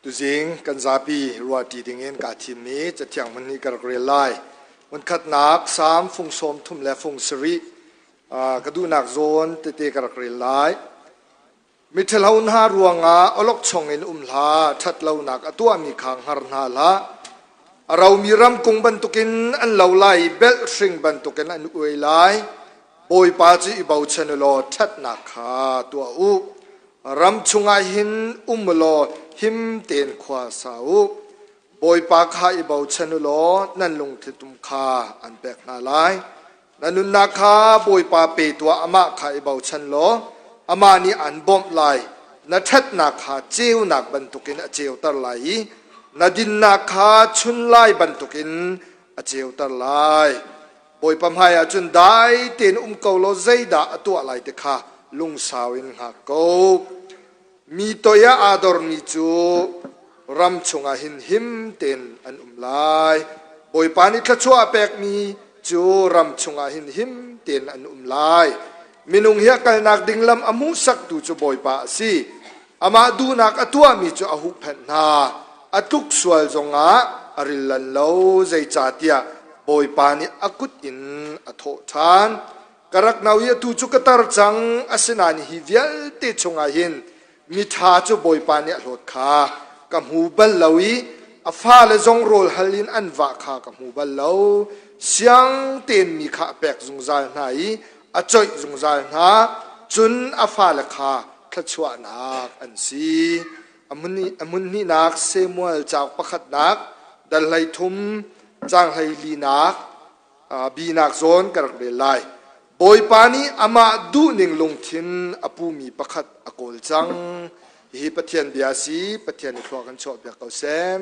Tuzing kan zapi ruahṭi dingin kaa thimmi Cathiang hmun hi ka rak rel lai. Hmunkhatnak Salm fung 30 le fung 7 ka duhnak zawn tete ka rak rel lai. Miṭhalo hna ruangah awlokchong in um hlah, ṭhatlonak a tuahmi kha hngar hna hlah. A romi ramkung bantukin an lo lai i belh hring bantukin an uai lai. Bawipa cu i bochan u law ṭhatnak kha tuah u. Ram chungah hin um u law him tein khua sa u. Bawipa kha i bochan u law nan lungthlitum kha an pek hna lai. Na nunnak kha Bawipa pe tuah, amah kha i bochan law amah nih an bawmh lai. Na ṭhatnak kha ceunak bantukin a ceuter lai i na dinnak kha chunlai bantukin a ceuter lai. Bawipa hmaiah cun dai tein um ko law zeidah a tuah lai ti kha lungsau in hngak ko. Mi toi ah aa dormi cu ram chungah hin him tein an um lai. Bawipa nih thluachuah a pekmi cu ram chungah hin him tein an um lai. Minung hi a kalnak ding lam a hmuhsaktu cu Bawipa a si. Amah duhnak a tuahmi cu a huhphenh hna. A tluk sual zongah a ril lan lo, zeicahtiah Bawipa nih a kut in a thawh ṭhan. Ka rak no i atu cu ka tar cang, asinain hi vialte chungah hin miṭha cu Bawipa nih a hlawt kha ka hmu bal lo i a fale zong rawl hal in an vah kha ka hmu bal lo. Siang tein mi kha a pek zungzal hna i a coih zungzal hna, cun a fale kha thluachuahnak an si. A hmun hnihnak Samuel cauk pakhatnak dal 13 caang 14nak binak zawn ka rak rel lai. Bawipa nih amah duhning lungthin a pumi pakhat a kawl cang. Hihi Pathian bia a si. Pathian i thlua kan chuahpiak ko seh.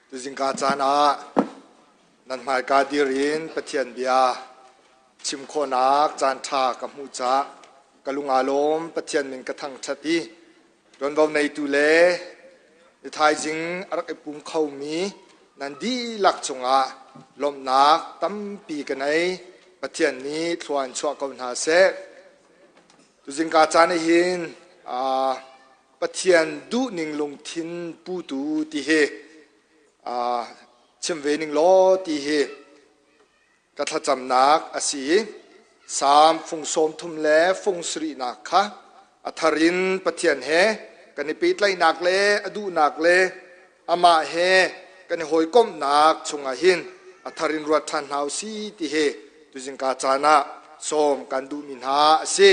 Tuzingka caan ah nan hmaika dir in Pathian bia chim khawhnak caan ṭha ka hmuh caah ka lung aa lawm. Pathian min ka thangṭhat i ṭuanvo neitu le ni thaizing a rak i pum khomi nan dihlak cungah lawmhnak tampi ka nei. Pathian nih thlua in chuah ko hna seh. Tuzingka caan ah hin Pathian duhning lungthin putu ti hi chim ve ning law ti hi ka thlacamnak a si i Salm fung sawm thum le fung sarihnak kha a thar in Pathian he kan i pehtlaihnak le a duhnak le amah he kan i hawikomhnak chungah hin a thar in ruat ṭhan hna u si ti hi tuzingka caan ah sawm kan duhmi hna a si.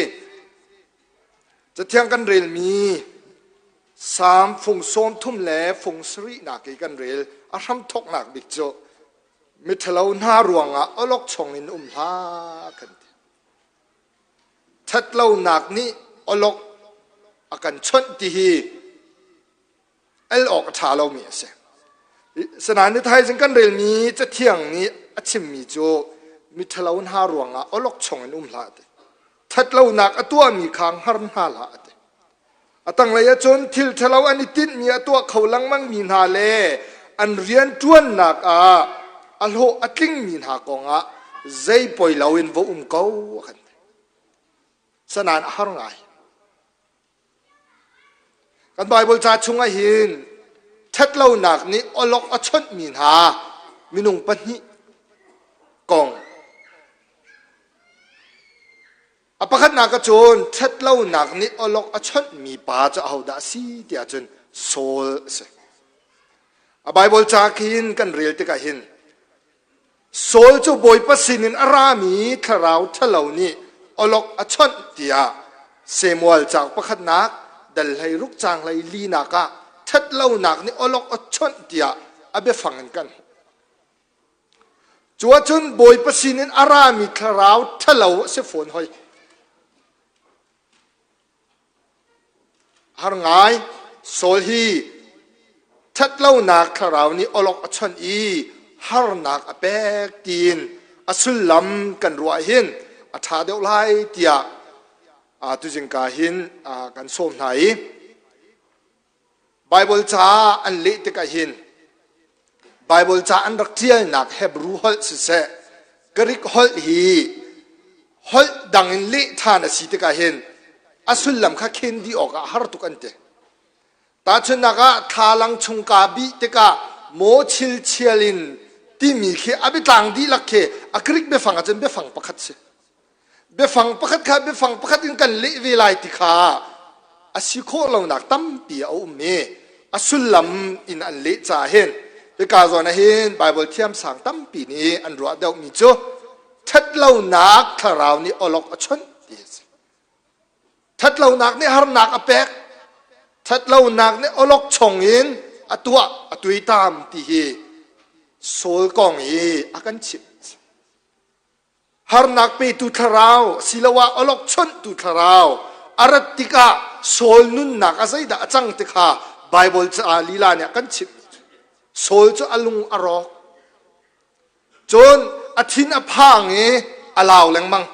Cathiang kan relmi Salm fung sawm thum le fung sarihnak i kan rel a hramthawknak bik cu Miṭhalo hna ruangah awlokchong in um hlah kan ti. Ṭhatlonak nih awlok a kan chawnh ti hi el awk a ṭha lomi a si. Sinain ni thaizing kan relmi Cathiang nih a chimmi cu miṭhalo hna ruangah awlokchong in um hlah a ti. Ṭhatlonak a tuahmi kha hngar hna hlah a ti. A tanglei ahcun thil ṭhalo an i tinhmi a tuah kho lengmangmi hna le an rianṭuannak ah a hlawh a tlingmi hna kongah zei poi loin va um ko a kan ti. Sanain a har ngai. Kan Baibal ca chungah hin ṭhatlonak nih awlok a chawnhmi hna minung pahnih kong A pakhatnak ahcun ṭhatlonak nih awlok a chawnhmi pa cu ahodah a si tiah cun Saul a si. A Baibal ca khin kan rel tikah hin Saul cu Bawipa sinin a rami thlarau ṭhalo nih awlok a chawnh tiah Samuel cauk pakhatnak dal hlei ruk caang hlei linak ah ṭhatlonak nih awlok a chawnh tiah a biafang in kan hmuh. Cu ahcun Bawipa sinin a rami thlarau ṭhalo a si fawn hoi. Har ngai, Saul hi ṭhatlonak thlarau nih awlok a chawnh i harnak a pek tiin a sullam kan ruah hin a ṭha deuh lai tiah tuzingka hin kan sawm hna i Baibal ca an leh tikah hin Baibal ca an rak ṭialnak Hebru holh siseh Greek holh hi holh dang in leh ṭhan a si tikah hin a sullam kha khen dih awkah a har tuk an ti. Tahchunhnak ah thlalang chung kaa bih tikah maw chilchial in timi khi a biatlang dihlak khi a Greek biafang ahcun biafang pakhat si. Biafang pakhat kha biafang pakhat in kan leh ve lai ti kha a si khawh lonak tampi a um i a sullam in an leh caah hin hika zawn ah hin Baibal thiamsang tampi nih an ruah deuhmi cu ṭhatlonak thlarau nih awlok a chawnh ti a si. Ṭhatlonak nih harnak a pek, ṭhatlonak nih awlokchong in a tuah, a tuitam ti hi Saul kong i a kan chimh. Harnak petu thlarau asiloah awlokchonhtu thlarau a rat tikah Saul nunnak ah zeidah a cang ti kha Baibal ca lila nih a kan chimh. Saul cu a lung a rawk. Cun a thin a phang i a lau lengmang.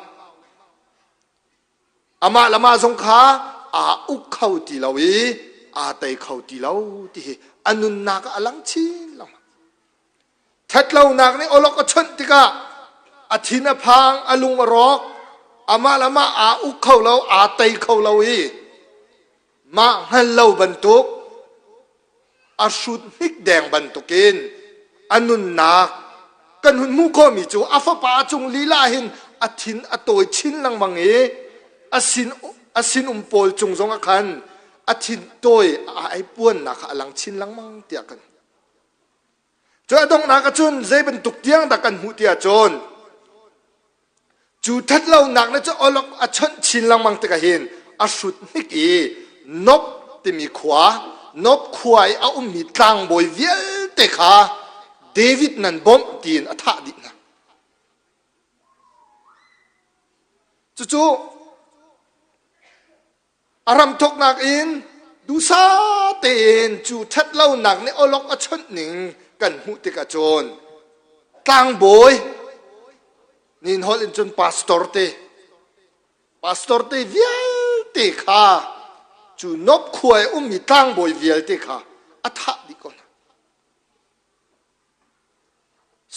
Amah le mah zong kha aa uk kho ti lo i aa tei kho ti lo ti hi a nunnak ah a lang chin lengmang. Ṭhatlonak nih awlok a chawnh tikah a thin a phang, a lung a rawk, amah le mah aa uk kho lo, aa tei kho lo i mah hngal lo bantuk a hrut hnik deng bantukin a nunnak kan hun hmuh khawhmi cu a fapa cung lila hin a thin a tawi chin lengmang i a sin a sinum pawl cung zong ah khan a thin tawi a ai puannak kha a lang chin lengmang tiah kan Cu a donghnak ahcun zei bantuk tiang dah kan hmuh ti ahcun cu ṭhatlonak nih cun olok a chawnh chin lengmang tikah hin a hrut hnik i Nob timi khua Nob khua i a ummi tlangbawi vialte kha David nan bawmh tiin a thah dih hna. Cucu A ramthawknak in duhsah tein cu ṭhatlonak nih awlok a chawnh ning kan hmuh tikah cun tlangbawi nin holh in cun pastor te pastor te vialte kha cu Nob khua i ummi tlangbawi vialte kha a thah dih ko hna.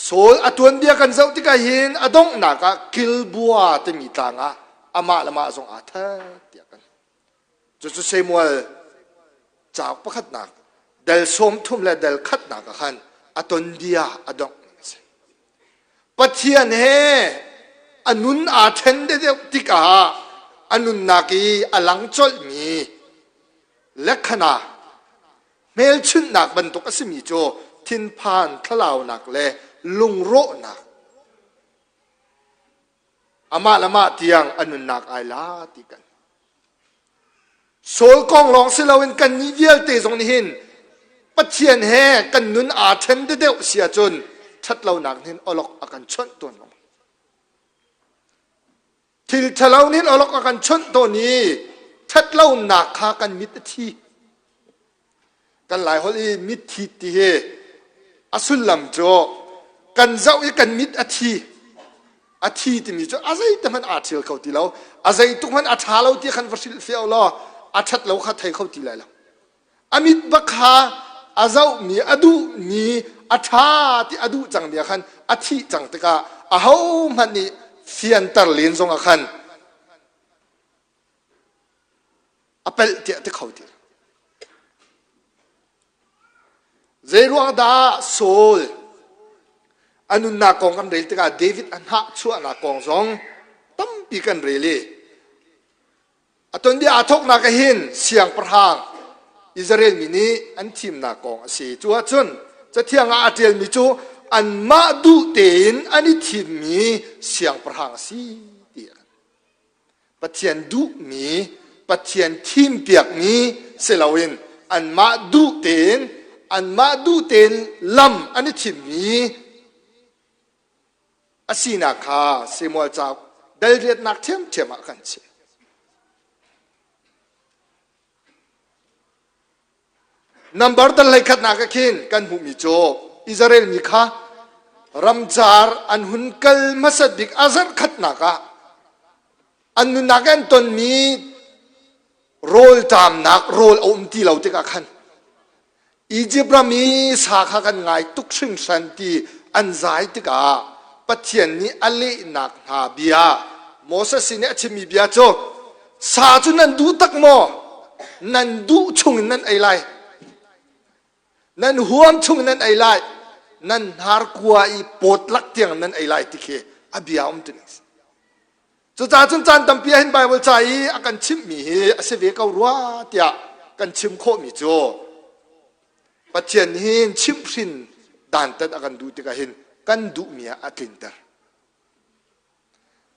Saul a tuanbia kan zoh tikah hin a donghnak ah Gilboa timi tlang ah amah le mah zong aa that tiah kan cucu Samuel cauk pakhatnak dal 30 le dal khatnak ah khan a tonbia a dongh ning a si. Pathian he a nun aa ṭhen deuh tikah a nunnak i a lang colhmi lekhana Hmelchunhnak bantuk a simi cu thinphan thlalaunak le lungrawhnak amah le mah tiang a nunnak ai la ti kan. Saul kong lawng si loin kannih vialte zong nih hin Pathian he kan nun aa ṭhen deuh si ahcun ṭhatlonak nih awlok a kan chawnh tawn lo. Thil ṭhalo nih awlok a kan chawnh tawn i ṭhatlonak kha kan mit a thi. Kan Laiholh i mitthi ti hi a sullam cu kan zoh i kan mit a thi. A thi timi cu a zeite hmanh aa ṭhial kho ti lo. A zeituk hmanh a ṭha lo ti khan va hrilhfiah law a ṭhat lo kha thei kho ti lai lo. A mit bak kha a zohmi, a duhmi, a ṭha ti a duh cangmi ah khan a thih cang tikah ahohmanh nih fianter len zongah khan a pelh tiah ti kho ti lo. Zeiruang dah Saul a nunnak kong kan rel tikah David a hnahchuahnak kong zong tampi kan rel i a tonbia aa thawknak ah hin siangpahrang Israel mi nih an thimnak kong a si. Cu ahcun Cathiang ah a ṭialmi cu anmah duh tein an i thimmi siangpahrang a si ti a kan Pathian duhmi, Pathian thimpiakmi si loin anmah duh tein, anmah duh tein lam an i thimmi a sinak kha Samuel cauk dal riatnak ṭhiamṭhiam ah kan chim. Nambar dal hleikhatnak ah khin kan hmuhmi cu Israel mi kha ramcar an hun kal hmasat bik a zarhkhatnak ah an nunnak an tonmi rawl ṭamnak rawl a um ti lo tikah khan Izipt ram i sa kha kan ngai tuk hringhran ti an zai tikah Pathian nih a lehnak hna bia Moses sin i a chimmi bia cu sa cu nan duh tak maw? Nan duh chungin nan ei lai. Nan huam chung nan ei lai. Nan hnarkua i pawtlak tiang nan ei lai ti khi a bia um ti ning. Cucaah cun caan tampi ah hin Baibal ca i a kan chimhmi hi a si ve ko rua tiah kan chim khawhmi cu Pathian hin chimhhrin dantat a kan duh tikah hin kan duhmi ah a tlinter.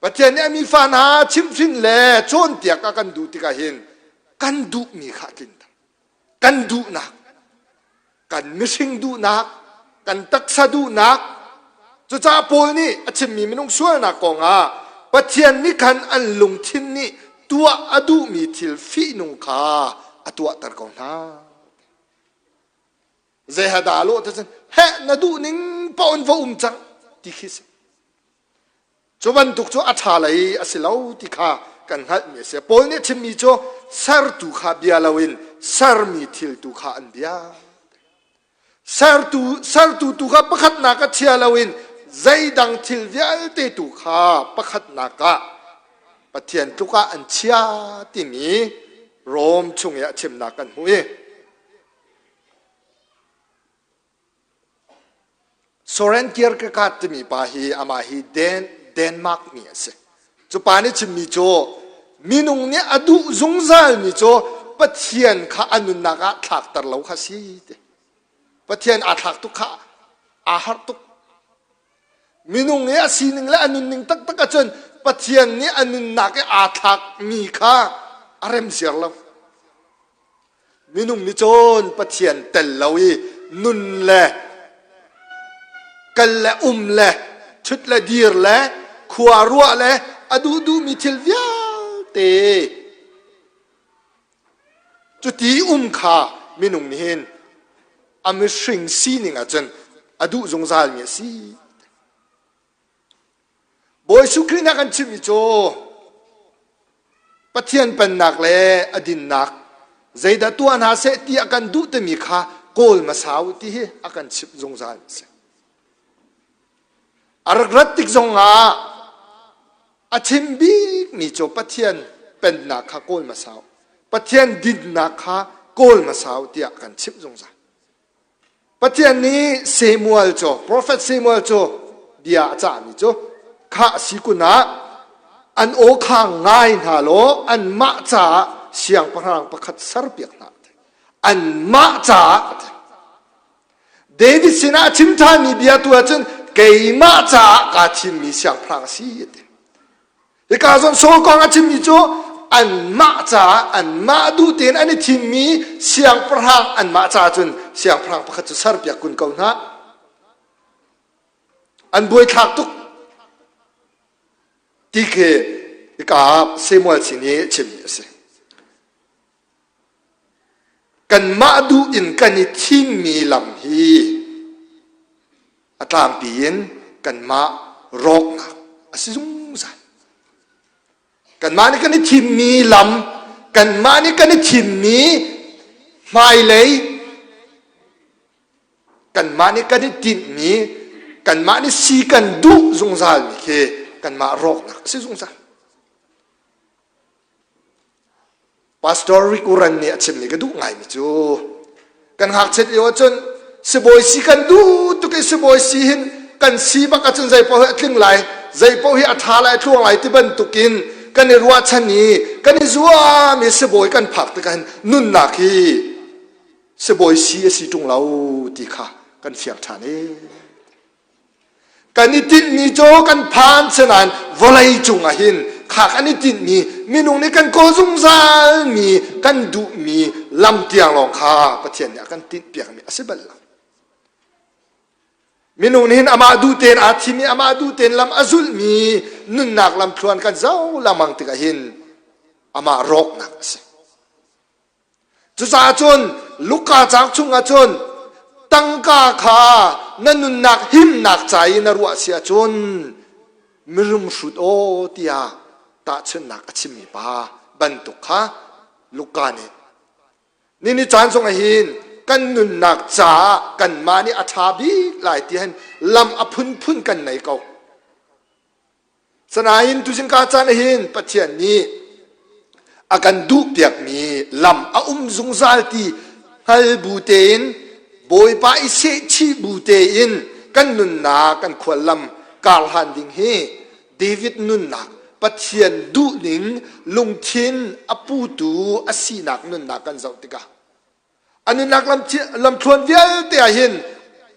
Pathian nih a mi fa hna chimhhrin le cawnpiak a kan duh tikah hin kan duhmi kha a tlinter. Kan duhnak, kan mihring duhnak, kan taksa duhnak. Cucaah Paul nih a chimmi minung sualnak kongah Pathian nih khan an lungthin nih tuah a duhmi thil fihnung kha a tuahter ko hna. Zei ha dah lawh cun heh na duh ning paoh in va um cang ti khi si. Cu bantuk cu a ṭha lei a si lo ti kha kan hngalhmi a si. Paul nih a chimmi cu sertu kha bia loin sermi thil tu kha an bia. Sertu, sertu tu kha pakhatnak ah chia loin zeidang thil vialte tu kha pakhatnak ah Pathian tluk ah an chia timi Rom chung i a chimnak kan hmuh i. Soren Kierkegaard timi pa hi amah hi Denmark mi a si. Cu pa nih chimmi cu minung nih a duh zungzalmi cu Pathian kha a nunnak ah thlakter lo kha si ti. Pathian aa thlak tuk kha aa harh tuk. Minung i a sining le a nunning taktak ahcun Pathian nih a nunnak i aa thlakmi kha a rem siar lo. Minung nih cun Pathian tel lo i nun le kal le um le ṭhut le dir le khua ruah le a duh duhmi thil vialte cuti um kha minung nih hin a mihring sining ahcun a duh zungzalmi a si. Bawi Jesuh Khrih nih a kan chimhmi cu Pathian pennak le a dinnak zeidah tuah hna seh ti a kan duh timi kha kawl hmasa u ti hi a kan chimh zungzal a si. A rak rat tik zongah a chim bikmi cu Pathian pennak kha kawl hmasa u, Pathian dinnak kha kawl hmasa u tiah a kan chimh zungzal. Pathian nih Samuel cu, profet Samuel cu bia a cahmi cu khah si kun ah an aw kha ngai hna law anmah caah siangpahrang pakhat serpiak hna. Anmah caah David sinah a chim ṭhanmi bia tu ahcun keimah caah kaa thimmi siangpahrang a si a ti. Hika zawn Saul kong a chimmi cu anmah caah anmah duh tein an i thimmi siangpahrang anmah caah cun siangpahrang pakhat cu serpiak kun ko hna. An buaithlak tuk ti khi hika Samuel sin i chimmi a si. Kanmah duh in kan i thimmi lam hi a tlangpi in kanmah rawknak a si zungzal. Kanmah nih kan i thimmi lam, kanmah nih kan i thimmi hmailei, kanmah nih kan i tinhmi, kanmah nih si kan duh zungzalmi khi kanmah rawknak a si zungzal. Pastor Rick Warren nih a chimmi ka duh ngaimi cu kan ngakchiat lio ahcun sibawi si kan duh tuk i sibawi si hin kan si bak ahcun zei paoh hi a tling lai zei paoh hi a ṭha lai a tluang lai ti bantukin kan i ruahchan i kan i zuam i sibawi kan phak tikah hin nunnak hi sibawi si a si ṭung lo ti kha kan fiang ṭhan i Kan i tinhmi cu kan phan sinain vawlei cungah hin kha kan i tinhmi minung nih kan kawl zungzalmi kan duhmi lam tiang lawng kha Pathian nih a kan tinhpiakmi a si bal lo. Minung nih hin amah duh tein aa thim i amah duh tein lam a zulhmi nunnak lamthluan kan zoh lengmang tikah hin amah rawknak a si. Cucaah cun Luka cauk chungah cun tangka kha na nunnak himnak ca i na ruah si ahcun mirum hrut aw tiah tahchunhnak a chimmi pa bantuk kha Luka nih nini caan zongah hin kan nunnak caah kanmah nih a ṭha bik lai ti hin lam a phunphun kan nei ko. Sanain tuzing ka caan hin Pathian nih a kan duhpiakmi lam a um zungzal ti hngal bu tein Bawipa i sehchih bu tein kan nunnak kan khuallam karhlan ding hi David nunnak Pathian duhning lungthin a putu a sinak nunnak kan zoh tikah a nunnak lamthluan vialte ah hin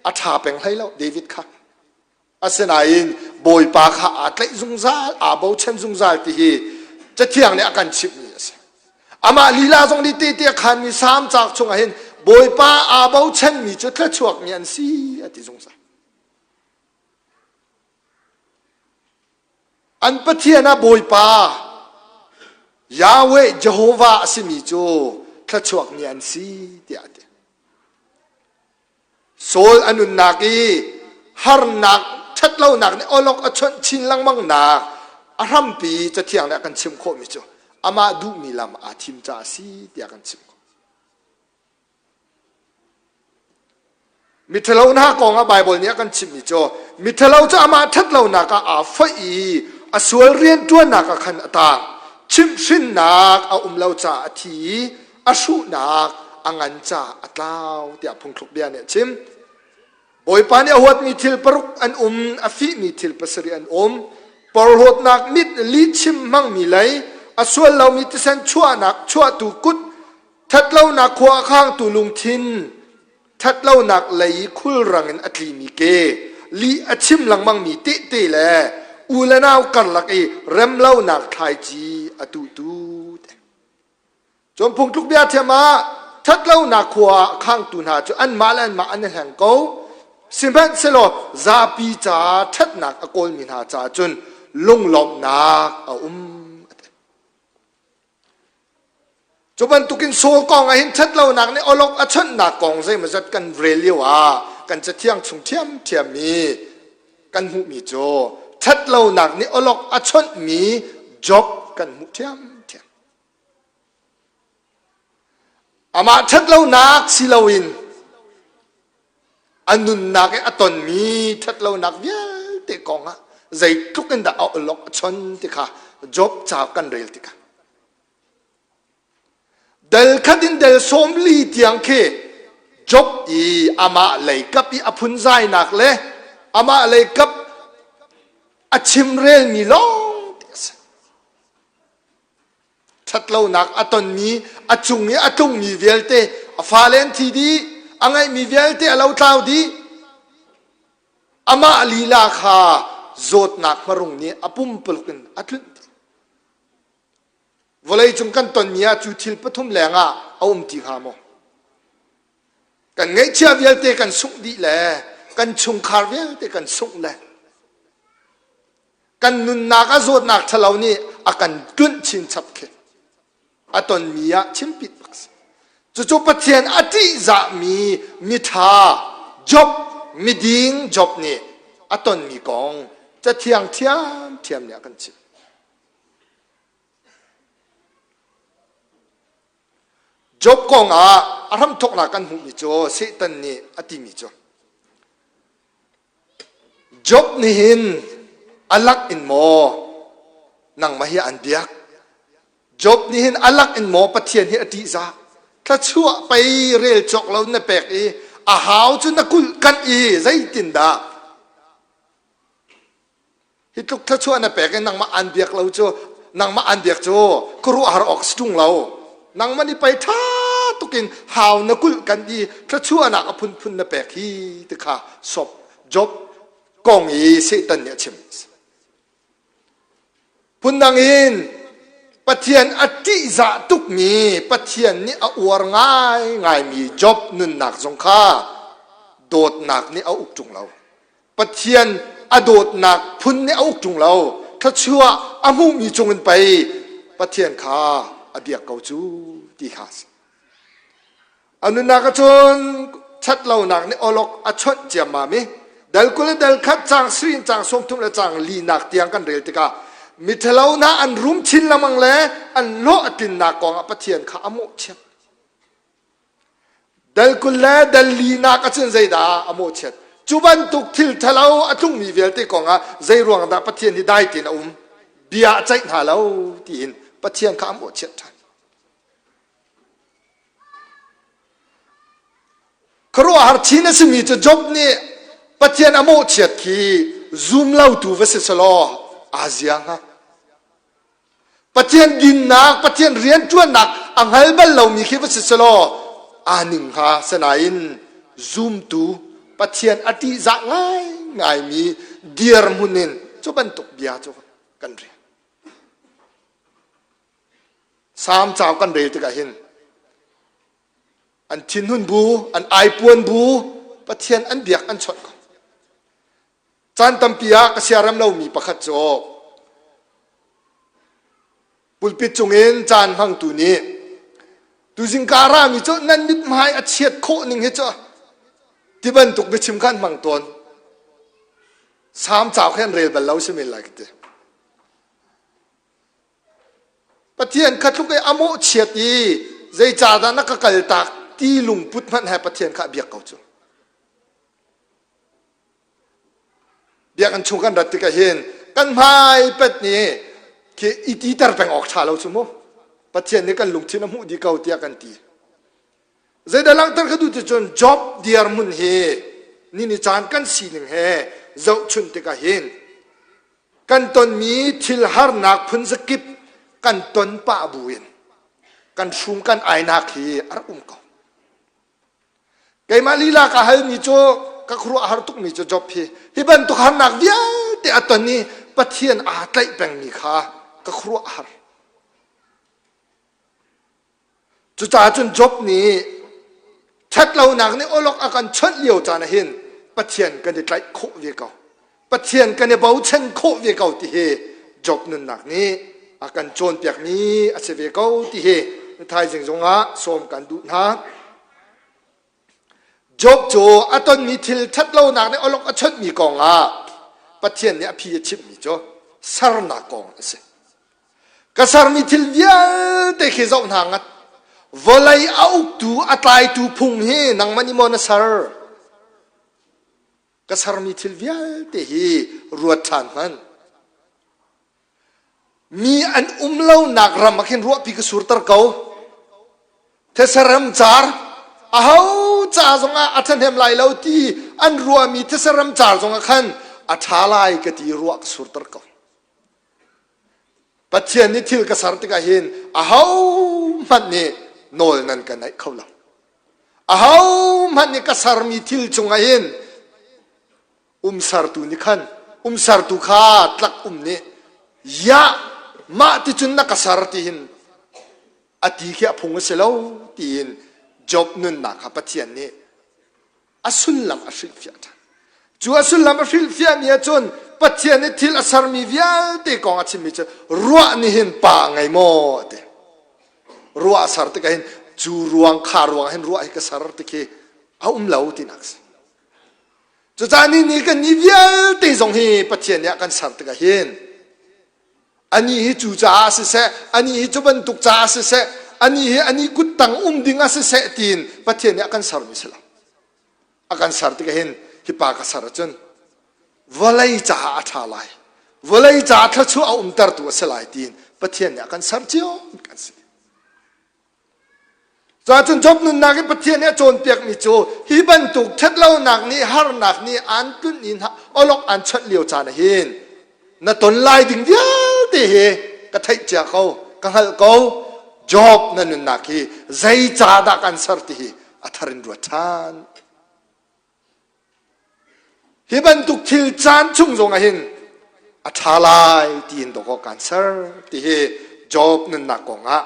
a ṭha peng hlei lo David kha Asinain Bawipa kha aa tlaih zungzal, aa bochan zungzal ti hi Cathiang nih a kan chimhmi a si. Amah lila zong nih tehte a khanmi Salm cauk chungah hin Bawipa aa bochanmi cu thluachuakmi an si a ti zungzal. An Pathian ah Bawipa Yahweh Jehovah a simi cu thluachuakmi an si tiah a ti. Saul a nunnak i harnak ṭhatlonak nih awlok a chawnh chin lengmangnak a hrampi Cathiang nih a kan chimh khawhmi cu amah duhmi lam aa thim caah a si tiah kan chimh khawh. Miṭhalo hna kong ah Baibal nih a kan chimhmi cu miṭhalo cu amah ṭhatlonak ah aa foih i a sual rianṭuannak ah khan a taang. Chimhhrinnak a um lo caah a thi i a hruhnak a ngan caah a tlau tiah phungthluk bia nih a chim. Bawipa nih a huatmi thil paruk an um, a fihmi thil pasarih an um. Porhlawtnak mit lihchim hmangmi lei, a sual lomi thisen chuahnak chuahtu kut, ṭhatlonak khua a khangtu lungthin, ṭhatlonak lei i khulrang in a tlimi ke, lih a chim lengmangmi tehte le u le nau karlak i remlonak thlaici a tuhtu. Cun phungtluk bia thiam ah ṭhatlonak khua ah khangtu hna cu anmah le anmah an i hleng ko. Sihmanhsehlaw zapi ca ṭhatnak a kawlmi hna caah cun lunglawmhnak a um. Cu bantukin Saul kong ah hin ṭhatlonak nih awlok a chawnhnak kong zeimawzat kan rel lio ah kan cathiang chung ṭhiamṭhiam i kan hmuhmi cu ṭhatlonak nih awlok a chawnhmi Job kan hmuh ṭhiamṭhiam. Amah ṭhatlonak si loin a nunnak i a tonmi ṭhatlonak vialte kong ah zeitluk in dah a awlok a chon ti kha Job ca kan rel tikah dal khat in dal 40 tiang khi Job i amah lei kap i a phunzainak le amah lei kap a chimrelmi lawng te a si. Ṭhatlonak a tonmi, a cung i a tlungmi vialte, a fale an thi dih, a ngeihmi vialte a lotlau dih. Amah lila kha zawtnak hmarung nih a pumpuluk in a tlunh dih. Vawleicung kan tonmi ah cu thil pathum lengah a um ti hnga maw? Kan ngeihchiah vialte kan sungh dih le kan chungkhar vialte kan sungh le kan nunnak a zawtnak ṭhalo nih a kan tlunh chinchap khi a tonmi ah chimpit bak si. Cucu Pathian a ṭihzahmi miṭha Job, miding Job nih a tonmi kong Cathiang ṭhiamṭhiam nih a kan chimh. Job kong ah a hramthawknak kan hmuhmi cu Satan nih a timi cu Job nih hin a lak in maw nangmah hi an biak? Job nih hin a lak in maw Pathian hi a ṭihzah? Thluachuah pei rel cawk lo na pek i a hau cu na kulh kanh i zeitindah Hi tluk thluachuah na pek i nangmah aan biak lo cu nangmah aan biak cu khuaruahhar awk si ṭung lo. Nangmah nih pei ṭha tukin hau na kulh kan i thluachuahnak a phunphun na pek hi ti kha sop Job kong i Satan nih a chim. Phundang in Pathian a ṭihzah tukmi Pathian nih a uar ngaingaimi Job nunnak zong kha dawtnak nih a uk ṭung lo. Pathian a dawtnak phun nih a uk ṭung lo. Thluachuah a hmuhmi cungin pei Pathian kha a biak ko cu ti kha a si. A nunnak ahcun ṭhatlonak nih awlok a chawnh ciammam i dal 20 le dal khat caang sri in caang 30 le caang linak tiang kan rel tikah miṭhalo hna an rum chin lengmang le an hlawh a tlinnak kongah Pathian kha a mawhchiat. Dal 20 le dal linak ahcun zeidah a mawhchiat? Cu bantuk thil ṭhalo a tlungmi vialte kongah zei ruang dah Pathian hi dai tein a um? Bia a ceih hna lo tiin Pathian kha a mawhchiat ṭhan. Khuaruahhar chin a simi cu Job nih Pathian a mawhchiat khi zum lotu va si selaw aa zia hnga. Pathian dinnak, Pathian rianṭuannak a hngal bal lomi khi va si selaw aa ning hnga. Sinain zumtu Pathian a ṭihzah ngaingaimi dirhmun in cu bantuk bia cu kan rel. Salm cauk kan rel tikah hin an thinhun bu, an aipuan bu Pathian an biak an chawnh ko. Caan tampi ah ka siarem lomi pakhat cu pulpit cungin caan hmangtu nih tuzing ka rami cu nan mithmai a chiat khawh ning hi cu ti bantuk biachim kha an hmang tawn. Salm cauk hi an rel bal lo si men lai ka ti. Pathian kha tluk i a mawhchiat i zeicahdah na ka kaltak ti lungput hmanh he Pathian kha a biak ko cu. Biakinn chung kan rat tikah hin kan hmai pet nih khi i titer peng awk ṭha lo cu mu. Pathian nih kan lungthin a hmuh dih ko tiah kan ti. Zeidah langhter ka duh ti cun Job dirhmun hi. Ni ni caan kan sining he zohchunh tikah hin kan tonmi thil harnak phun zakip kan ton pah buin kan hrum kan ainak hi a rak um ko. Keimah lila ka halmi cu ka khuaruah har tukmi cu Job hi hi bantuk harnak vialte a ton i Pathian aa tlaih pengmi kha ka khuaruah har. Cucaah cun Job nih ṭhatlonak nih awlok a kan chawnh lio caan ah hin Pathian kan i tlaih khawh ve ko. Pathian kan i bochan khawh ve ko ti hi Job nunnak nih a kan cawnpiakmi a si ve ko ti hi thaizing zongah sawm kan duh hna. Job cu a tonmi thil ṭhatlonak nih awlok a chawnhmi kong ah Pathian nih a phi a chimhmi cu sernak kong a si. Ka sermi thil vialte khi zoh hna ngat. Vawlei a uktu, a tlaitu phung hi nangmah nih maw na ser? Ka sermi thil vialte hi ruat ṭhan hmanh. Mi an um lonak ram ah khin ruahpi ka surter ko. These ram car aho ca zongah a ṭhahnem lai lo ti an ruahmi these ram car zongah khan a ṭha lai ka ti ruah ka surter ko. Pathian nih thil ka ser tikah hin ahohmanh nih nawl nan ka naih kho lo. Ahohmanh nih ka sermi thil cungah hin umsertu nih khan umsertu kha tlak um nih yah mah ticun na ka ser ti hin a ti khi a phung a si lo tiin Job nunnak kha Pathian nih a sullam a hrilhfiah ṭhan. Cu a sullam a hrilhfiahmi ahcun Pathian nih thil a sermi vialte kong a chimmi cu ruah nih hin pa a ngei maw a ti. Ruah a ser tikah hin cu ruang kha ruang hin ruah hi ka ser ti khi a um lo tinak a si. Cucaah ni ni kan ni vialte zong hi Pathian nih a kan ser tikah hin Anih hi cu caah siseh, anih hi cu bantuk caah siseh, anih hi anih kuttang um ding ah siseh tiin Pathian nih a kan sermi si lo. A kan ser tikah hin hi pa ka ser ahcun vawlei caah a ṭha lai. Vawlei caah thluachuah a umtertu a si lai tiin Pathian nih a kan ser cio kan si. Cuahcun Job nunnak i Pathian nih a cawnpiakmi cu hi bantuk ṭhatlonak nih harnak nih aan tlunh i awlok aan chawnh lio caan ah hin na ton lai ding vialte hi ka theih cia ko, ka hngalh ko. Job na nunnak hi zei ca dah kan ser ti hi a thar in ruat ṭhan. Hi bantuk thil caan chung zong ah hin a ṭha lai tiin dawkaw kaan ser ti hi Job nunnak kong ah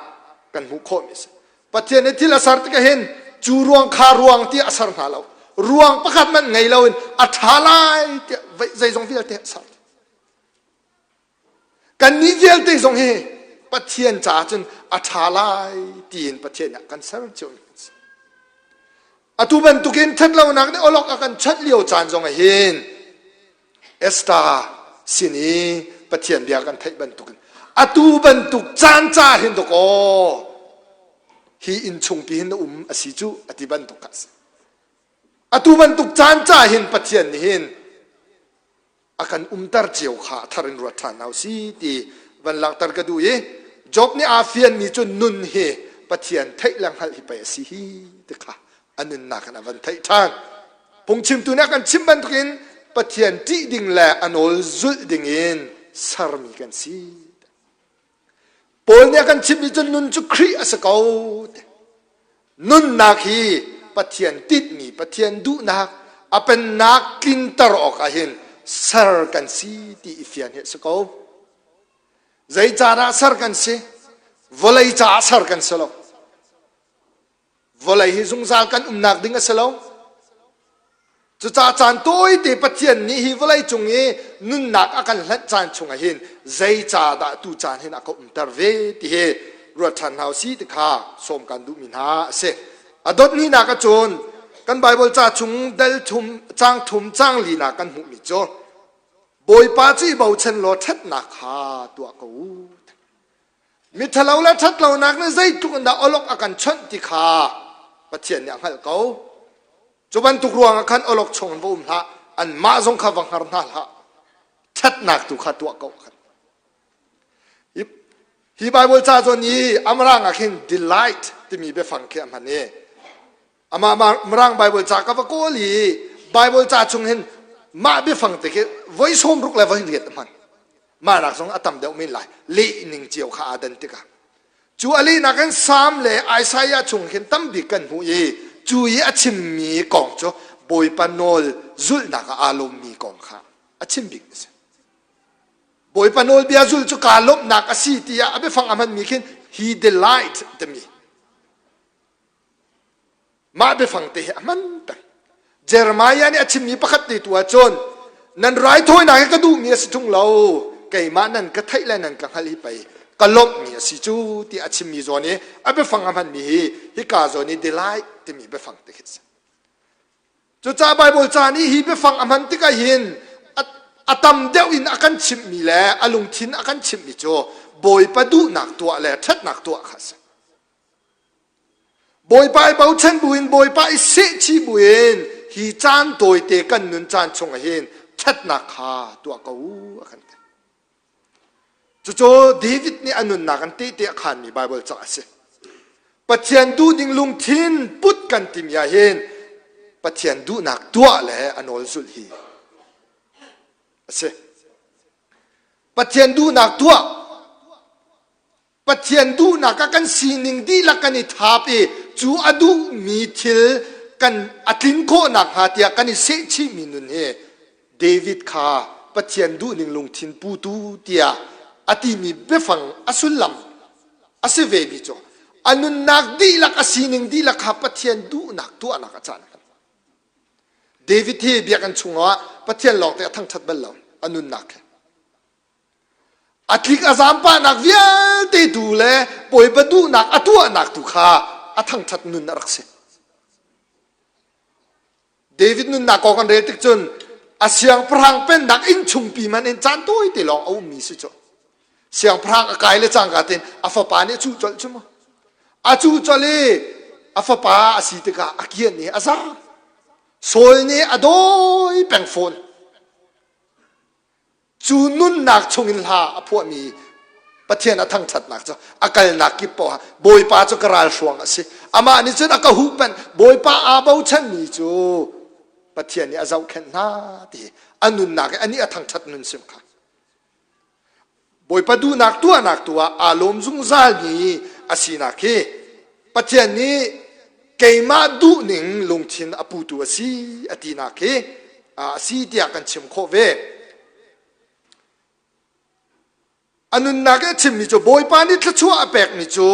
kan hmuh khawhmi a si. Pathian nih thil a ser tikah hin cu ruang kha ruang tiah a ser hna lo. Ruang pakhat hmanh ngei loin a ṭha lai tiah zeizong vialte a ser. Kannih vialte zong hi Pathian caah cun a ṭha lai tiin Pathian nih a kan ser cio mi kan si. Atu bantukin ṭhatlonak nih awlok a kan chawnh lio caan zong ah hin Esther sin i Pathian bia kan theih bantukin atu bantuk caan ca hin dawkaw hi inn chungpi hin na um a si cu a ti bantuk kha a si. Atu bantuk caan ca hin Pathian nih hin a kan umter cio kha a thar in ruat ṭhan hna si ti van langhter ka duh i Job nih aa fianmi cu nun hi Pathian theih le hngalh hi pei a si hi ti kha a nunnak in a van theih ṭhan. Phungchimtu nih a kan chimh bantukin Pathian ṭih ding le a nawl zulh ding in sermi kan si. Paul nih a kan chimhmi cu nun cu Khrih a si ko. Nunnak hi Pathian tinhmi, Pathian duhnak, a pennak tlinter awkah hin ser kan si ti i fian hi a si ko. Zeicadah ser kan si? Vawlei caah ser kan si lo. Vawlei hi zungzal kan umnak ding a si lo. Cucaah caan tawite Pathian nih hi vawlei cung i nunnak a kan hlanh caan chungah hin zei ca dah tu caan hin a ka umter ve ti hi ruat ṭhan hna usih ti kha sawm kan duhmi hna a si. A dot hninak ahcun kan Baibal ca chung dal thum, caang thum, caang linak kan hmuhmi cu Bawipa cu i bochan law ṭhatnak kha tuah ko u. Miṭhalo le ṭhatlonak nih zeitluk in dah awlok a kan chawnh ti kha Pathian nih a hngalh ko. Cu bantuk ruangah khan awlok chung in va um hlah, anmah zong kha va hngar hna hlah. Ṭhatnak tu kha tuah ko. Hi Baibal ca zawn i Amrang ah khin delight timi biafang khi a hman i amah Mirang Baibal ca ka va kawl i Bible ca chung hin mah biafang te khi voi 60 le voi riat a hman. Mah nak zong a tam deuh men lai. Leh ning cio kha aa dan tikah. Cu a lehnak in Salm le Isaiah chung khin tambik kan hmuh i cu i a chimmi kong cu Bawipa nawl zulhnak ah aa lawmmi kong kha a chim bik a si. Bawipa nawlbia zulh cu kaa lawmhnak a si tiah a biafang a hmanmi khin he delight timi Mah biafang te hi a hman peng. Jeremiah nih a chimmi pakhat te tu ahcun nan raithawinak hi ka duhmi a si ṭung lo keimah nan ka theih le nan ka hngalh hi pei ka lawmhmi a si cu ti a chimmi zawn i a biafang a hmanmi hi hika zawn i delight timi biafang te khi a si. Cucaah Baibal ca nih hi biafang a hman tikah hin a tam deuh in a kan chimhmi le a lungthin a kan chimhmi cu Bawipa duhnak tuah le ṭhatnak tuah kha a si. Bawipa i bochan buin Bawipa i sehchih buin hi caan tawite kan nun caan chungah hin ṭhatnak kha tuah ko u a kan ti. Cucu David nih a nunnak an tehte a khanmi Baibal ca a si. Pathian duhning lungthin put kan timi ah hin Pathian duhnak tuah le a nawl zulh hi a si. Pathian duhnak tuah Pathian duhnak ah kan sining dihlak kan i thap i cu a duhmi thil kan a tlin khawh nakhnga tiah kan i sehchihmi nun hi David kha Pathian duhning lungthin putu tiah a timi biafang a sullam a si vemi cu a nunnak dihlak a sining dihlak kha Pathian duhnak tuahnak a caan David hi biakinn chungah Pathian lawngte a thangṭhat bal lo a nunnak he A tlik a zampahnak vialte tu le Bawipa duhnak a tuahnak tu kha a thangṭhat nun a rak si. David nunnak kong kan rel tik cun a siangpahrang pennak inn chungpi man in caan tawi te lawng a ummi si cu. Siangpahrang a kai le cangka tein a fapa nih a cuh colh cu mu. A cuh colh i a fapa a si tikah a kian i a zaam. Saul nih a dawi peng fawn. Cu nunnak chungin hla a phuahmi Pathian a thangṭhatnak cu a kalnak kip paoh ah Bawipa cu ka ralhruang a si. Amah nih cun a ka huhphenh. Bawipa aa bochanmi cu Pathian nih a zohkhenh hna ti a nunnak i anih a thangṭhat nun sim kha. Bawipa duhnak tuahnak tu ah aa lawm zungzalmi a sinak hi Pathian nih keimah duhning lungthin a putu a si a tinak hi a si tiah kan chim khawh ve. A nunnak i a chimmi cu Bawipa nih thluachuah a pekmi cu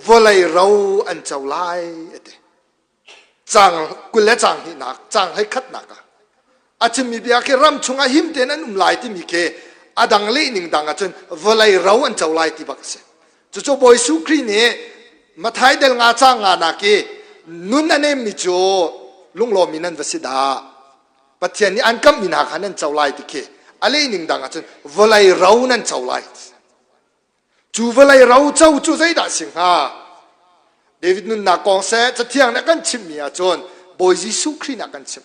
vawlei ro an co lai a ti. Caang 20 le caang hnihnak, caang hleikhatnak ah a chimmi bia khi ram chungah him tein an um lai timi khi a dang lehning dang ahcun vawlei ro an co lai ti bak a si. Cucu Bawi Jesuh Khrih nih Mathai del nga caang nga nak i nun a nemmi cu lunglawm in an va si dah. Pathian nih an kamhmi hna kha nan co lai ti khi a lehning dang ahcun vawlei ro nan co lai. Cu vawlei roco cu zeidah si hnga? David nunnak kong seh Cathiang nih a kan chimhmi ahcun Bawi Jesuh Khrih nih a kan chimh.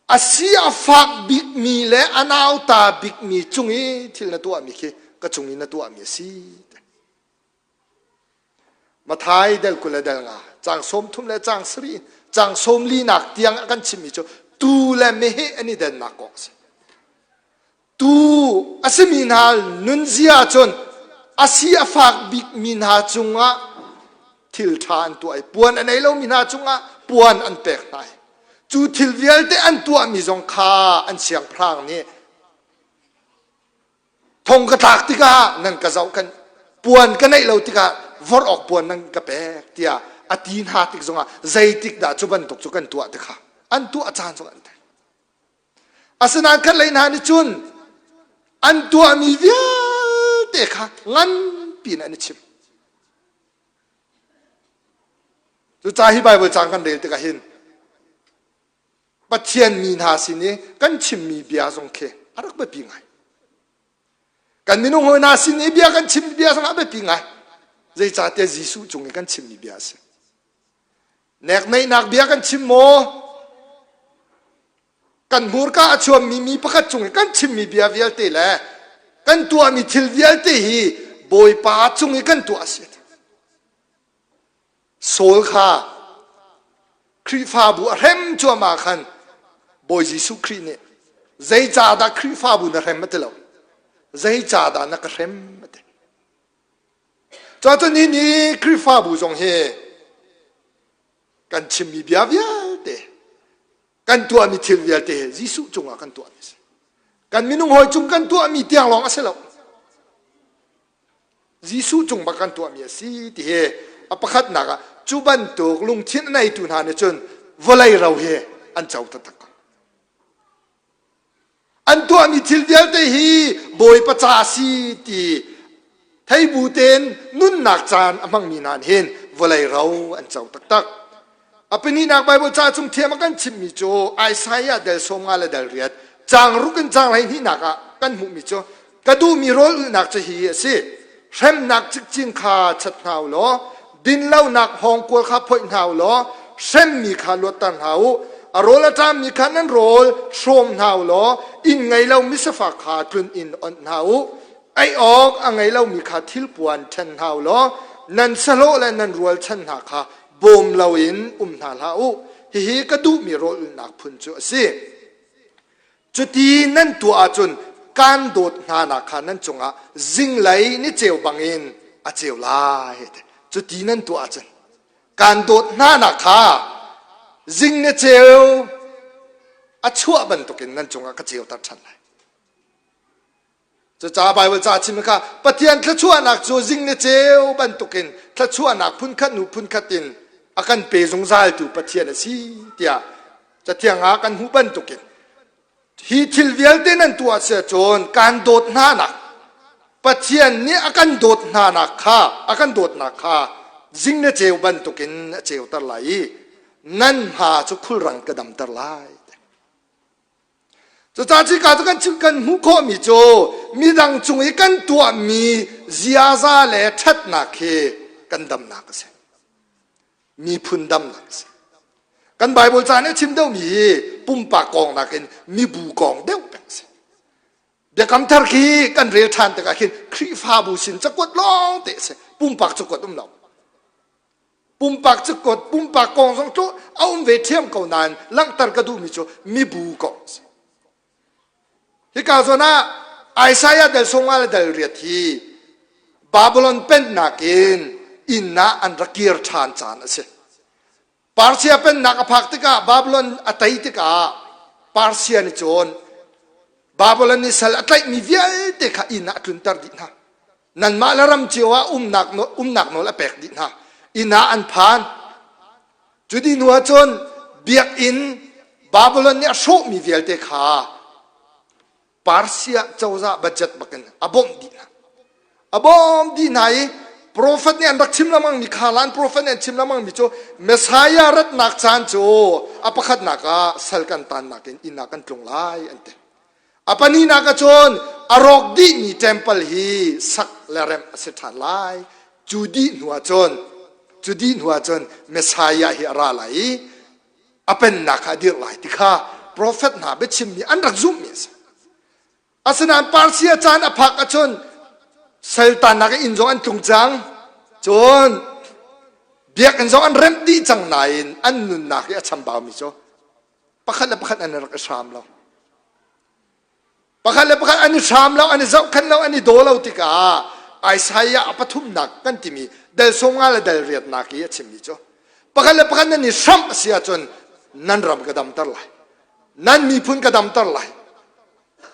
A si a fak bikmi le a nauta bikmi cung i thil na tuahmi khi ka cung i na tuahmi a si. Mathai del 20 le del nga, caang 30 le caang sarih, caang 40 nak tiang a kan chimmi cu tuu le meheh an i dennak kong a si. Tuu a simi hna nunzia cun a si a fak bikmi hna cungah thil ṭha an tuah i puan a nei lomi hna cungah puan an pek hna i cu thil vialte an tuahmi zong kha an siangpahrang nih thong ka tlak tikah nan ka zoh kan puan ka neih lo tikah vorh awk puan nan ka pek tiah a ti hna tik zongah zeitik dah cu bantuk cu kan tuah ti kha an tuah caan zong an thei. Asinain khatlei hna nih cun an tuahmi vialte kha nganpi in an i chim. Cucaah hi Baibal caang kan rel tikah hin Pathian mi hna sin i kan chimmi bia zong khi a rak biapi ngai. Kan minung hawi hna sin i bia kan chimmi bia zong a biapi ngai. Zeicahtiah Jesuh cung i kan chimmi bia a si. Nekneihnak bia kan chim maw? Kan hmurka a chuammi mi pakhat cung i kan chimmi bia vialte le kan tuahmi thil vialte hi Bawipa cung i kan tuah a si. Saul kha Khrihfabu a hrem cuahmah khan. Bawi Jesuh Khrih nih zeicahdah Khrihfabu na hrem a ti lo. Zeicahdah na ka hrem a ti. Cuacun hi ni Khrihfabu zong hi kan chimmi bia vialte kan tuahmi thil vialte hi Jesuh cungah kan tuahmi a si. Kan minung hawi cung kan tuahmi tiang lawng a si lo. Jesuh cung bak kan tuahmi a si ti hi a pakhatnak ah cu bantuk lungthin a neitu hna nih cun vawlei ro hi an co taktak ko. An tuahmi thil vialte hi Bawipa ca si ti theibu tein nunnak caan a hmangmi hna nih hin vawlei ro an co taktak. A pahnihnak Baibal ca chung thiam a kan chimhmi cu Isaiah del 50 le del riat caang ruk in caang hleihnihnak ah kan hmuhmi cu ka duhmi rawl ulhnak cu hi a si. Hremnak cikcin kha chat hna u law dinlonak hawngkual kha phoih hna u law hremmi kha luatter hna u. A rawl a ṭammi kha nan rawl hrawm hna u law inn ngei lo misafak kha tlun inn onh hna u. Ei awk a ngei lomi kha thilpuan ṭhen hna u law nan sahlawh le nan rualchan hna kha bawm loin um hna hlah u. Hihi ka duhmi rawl ulhnak phun cu a si. Cuti nan tuah ahcun kaan dawt hna nak kha nan cungah zinglei ni ceu bangin a ceu lai. Cuti nan tuah ahcun kaan dawt hna nak kha zing ni ceu a chuah bantukin nan cungah ka ceuter ṭhan lai. Cucaah Baibal ca chim kha Pathian thluachuahnak cu zing le ceu bantukin thluachuahnak phunkhat hnu phunkhat in a kan pe zungzaltu Pathian a si tiah Cathiang ah kan hmuh bantukin hi thil vialte nan tuah si ahcun kaan dawt hna nak Pathian nih a kan dawt hna nak kha a kan dawtnak kha zing le ceu bantukin a ceuter lai i nan hma cu khulrang ka damter lai. Cucaah cika cu kan kan hmuh khawhmi cu midang cung i kan tuahmi ziaza le ṭhatnak hi kan damnak a si. Miphun damnak a si. Kan Baibal ca nih a chim deuhmi hi pumpak kong nakin mibu kong deuh peng a si. Biakam thar khi kan rel ṭhan tikah khin Khrihfabu sin cakuat lawng te a si. Pumpak cakuat um lo. Pumpak cukot pumpak kong zong cu a um ve ṭhiam ko nain langhter ka duhmi cu mibu kong a si. Hika zawn ah Isaiah del sawmnga le del riat hi Babylon pennak in inn ah an rak kir ṭhan caan a si. Persia pennak a phak tikah Babylon a tei tikah Persia nih cun Babylon nih sal a tlaihmi vialte kha inn ah a tlunter dih hna. Nanmah le ram cio ah umnak umnak nawl a pek dih hna. Inn ah an phan. Cu dih hnu ah cun biakinn Babylon nih a hrawhmi vialte kha Persia cozah budget bakin a bawmh dih hna. A bawm dih hna i profet nih an rak chim lengmang mi kha lan profet nih an chim lengmang mi cu Messiah ratnak caan cu a pakhatnak ah sal kan tannak in inn ah kan tlung lai an ti. A pahnihnak ah cun a rawk dihmi temple hi sak le remh a si ṭhan lai. Cu dih hnu ah cun cu dih hnu ah cun Messiah hi a ra lai i a pennak kha a dirh lai ti kha profet hna biachimmi an rak zumhmi a si. Asinain Persia caan a phak ahcun saltannak inn zong an tlung cang. Cun biakinn zong an remh dih cang nain an nunnak hi a chambaumi cu pakhat le pakhat an rak i hram lo. Pakhat le pakhat an i hram lo, an i zohkhenh lo, an i daw lo tikah Isaiah a pathumnak kan timi del 50 le del riatnak i a chimmi cu pakhat le pakhat nan i hramh a si ahcun nan ram ka damter lai, nan miphun ka damter lai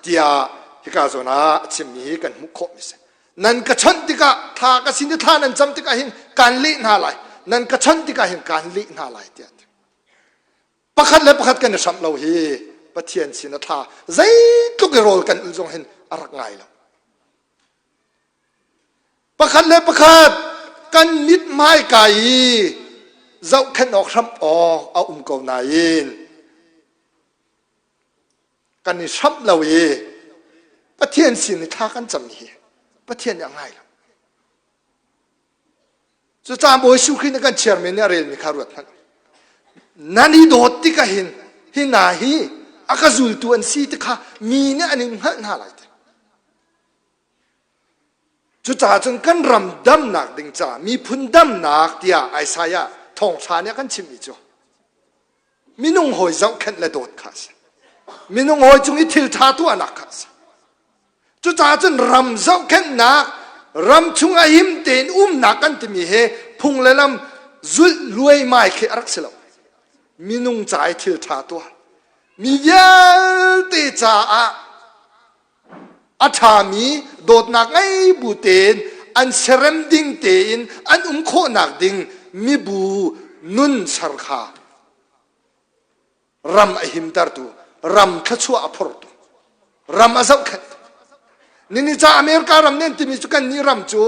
tiah hika zawn ah a chimmi hi kan hmuh khawhmi a si. Nan ka chawnh tikah thla ka sin i thla nan cam tikah hin kaan leh hna lai. Nan ka chawnh tikah hin kaan leh hna lai tiah a ti. Pakhat le pakhat kan i hramh lo hi Pathian sin a thla zeitluk i rawl kan ul zong hin a rak ngai lo. Pakhat le pakhat kan mit hmaika i zohkhenh awk hramh awk a um ko nain kan i hramh lo i Pathian sin i thla kan cam hi Pathian nih a ngai lo. Cucaah Bawi Jesuh Khrih nih kan chairman nih a relmi kha ruat hmanh. Nan i dawt tikah hin hi hna hi a ka zultu an si ti kha mi nih an in hngalh hna lai ti. Cucaah cun kan ram damnak ding caah miphun damnak tiah Isaiah thawngṭha nih a kan chimhmi cu minung hawi zohkhenh le dawt kha a si. Minung hawi cung i thil ṭha tuahnak kha a si. Cucaah cun ram zohkhenhnak, ram chung a him tein umnak kan timi he phung le lam zulh luaimai khi a rak si lo. Minung ca i thil ṭha tuah. Mi vialte caah a ṭhami dawtnak ngei bu tein an serem ding tein an um khawhnak ding mibu nun ser kha ram a himtertu, ram thluachuah a phortu, ram a zohkhenhtu. Nini ca America ram nen timi cu kan nih ram cu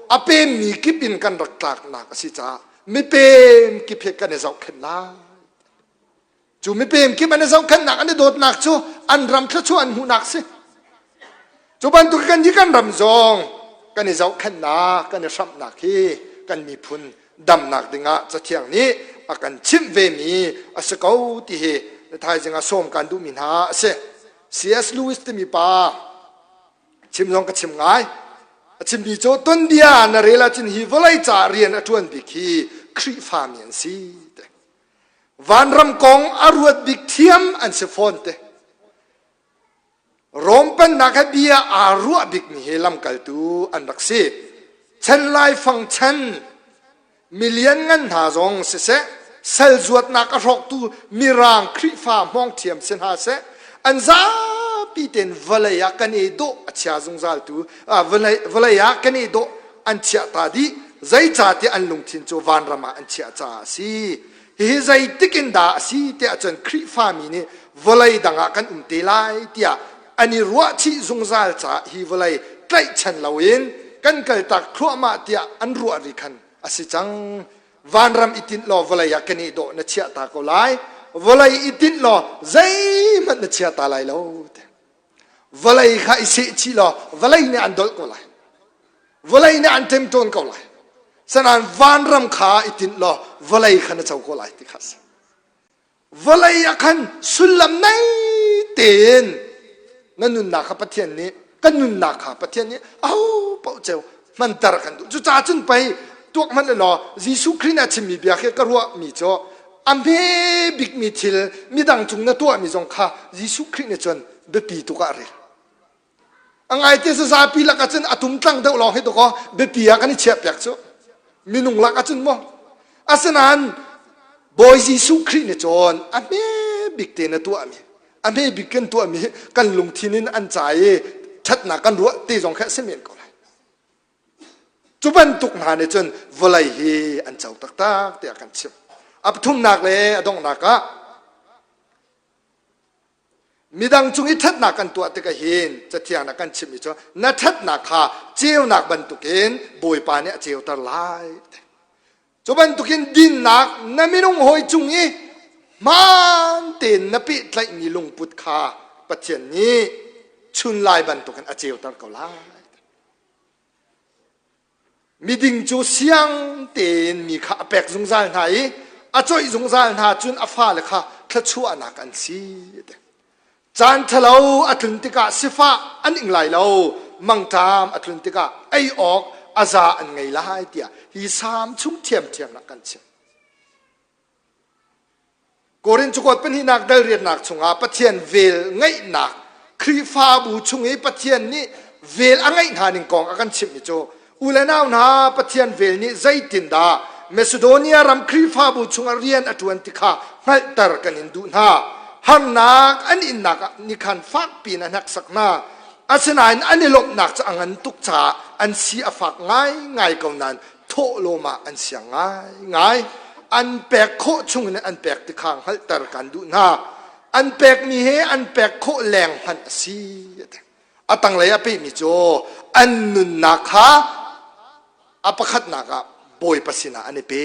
a pemmi kip in kan rak tlaknak a si caah mipem kip he kan i zohkhenh lai. Cu mipem kip an i zohkhenhnak an i dawtnak cu an ram thluachuah an hmuhnak si. Cu bantuk kan nih kan ram zong kan i zohkhenhnak, kan i hramhnak hi kan miphun damnak dingah Cathiang nih a kan chimh vemi a si ko ti hi thaizing ah sawm kan duhmi hna a si. C.S. Lewis timi pa chim zong ka chim ngai. A chimmi cu tuanbia na rel ahcun hi vawlei ca rian a ṭuan bik hi Khrihfami an si. Vanram kong a ruat bik thiam an si fawn te. Rom pennak he bia aa ruah bikmi hi lamkaltu an rak si. Chan laifang chan milian ngan hna zong siseh, sal zuatnak a hrawktu mirang Khrihfa hmawngthiam si hna seh, an zapi tein vawlei ah kan i dawh a chia zungzaltu vawlei ah kan i dawh an chiah ta dih zeicahtiah an lungthin cu vanram ah an chiah caah a si. Hihi zeitik in dah a si tiah cun Khrihfami nih vawlei dang ah kan um te lai tiah an i ruahchih zungzal caah hi vawlei tlaihchan loin kan kaltak thluahmah tiah an ruah ri khan a si cang. Vanram i tinh law vawlei ah kan i dawh na chiah ta ko lai. Vawlei i tinh law zeihmanh na chia ta lai lo. Vawlei kha i seh chih law vawlei nih an dolh ko lai. Vawlei nih an ṭemṭawn ko lai. Sanain vanram kha i tinh law vawlei kha na co ko lai ti kha a si. Vawlei ah khan sullam nei tein na nunnak kha Pathian nih kan nunnak kha Pathian nih aho paoh ceu hmanter kan duh. Cucaah cun pei tuak hmanh law Jesuh Khrih nih a chimmi bia khi ka ruahmi cu a hme bikmi thil midang cung na tuahmi zong kha Jesuh Khrih nih cun biapi tuk ah a rel. A ngaite zapi lak ah cun a tumtlang deuh lawng hi dawkaw biapi ah kan i chiahpiak cu. Minung lak ah cun maw. Asinain Bawi Jesuh Khrih nih cun a hme bik te na tuahmi, a hme bik kan tuahmi hi kan lungthin in an ca i ṭhatnak kan ruah te zong kha a si men ko lai. Cu bantuk hna nih cun vawlei hi an co taktak tiah kan chim. A pathumnak le a donghnak ah midang cung i ṭhatnak kan tuah tikah hin Cathiang ah kan chimmi cu na ṭhatnak kha ceunak bantukin Bawipa nih a ceuter lai. Cu bantukin dinnak na minung hawi cung i hmaan tein na pehtlaihmi lungput kha Pathian nih chunlai bantukin a ceuter ko lai. Miding cu siang tein mi kha a pek zungzal hna i a coih zungzal hna cun a fale kha thluachuahnak an si. Caan ṭhalo a tlun tikah sifah an ing lai lo, mangṭam a tlun tikah ei awk a za an ngei lai tiah hi salm chung ṭhiamṭhiam ah kan chim. Korin cakuat pahnihnak dal riatnak chungah Pathian vel ngeihnak Khrihfabu chung i Pathian nih vel a ngeih hna ning kong a kan chimhmi cu u le nau hna Pathian vel nih zeitindah Macedonia ram Khrihfabu chungah rian a ṭuan ti kha hngalhter kan in duh hna. Harnak an innak ah nih khan fakpi in a hneksak hna. Asinain an i lawmhnak cu a ngan tuk caah an si a fak ngaingai ko nain thawhlawm ah an siang ngaingai. An pek khawh chungin an pek ti kha hngalhter kan duh hna. An pekmi he an pek khawh leng hmanh a si. A tanglei a pehmi cu an nunnak kha a pakhatnak ah Bawipa sinah an i pe.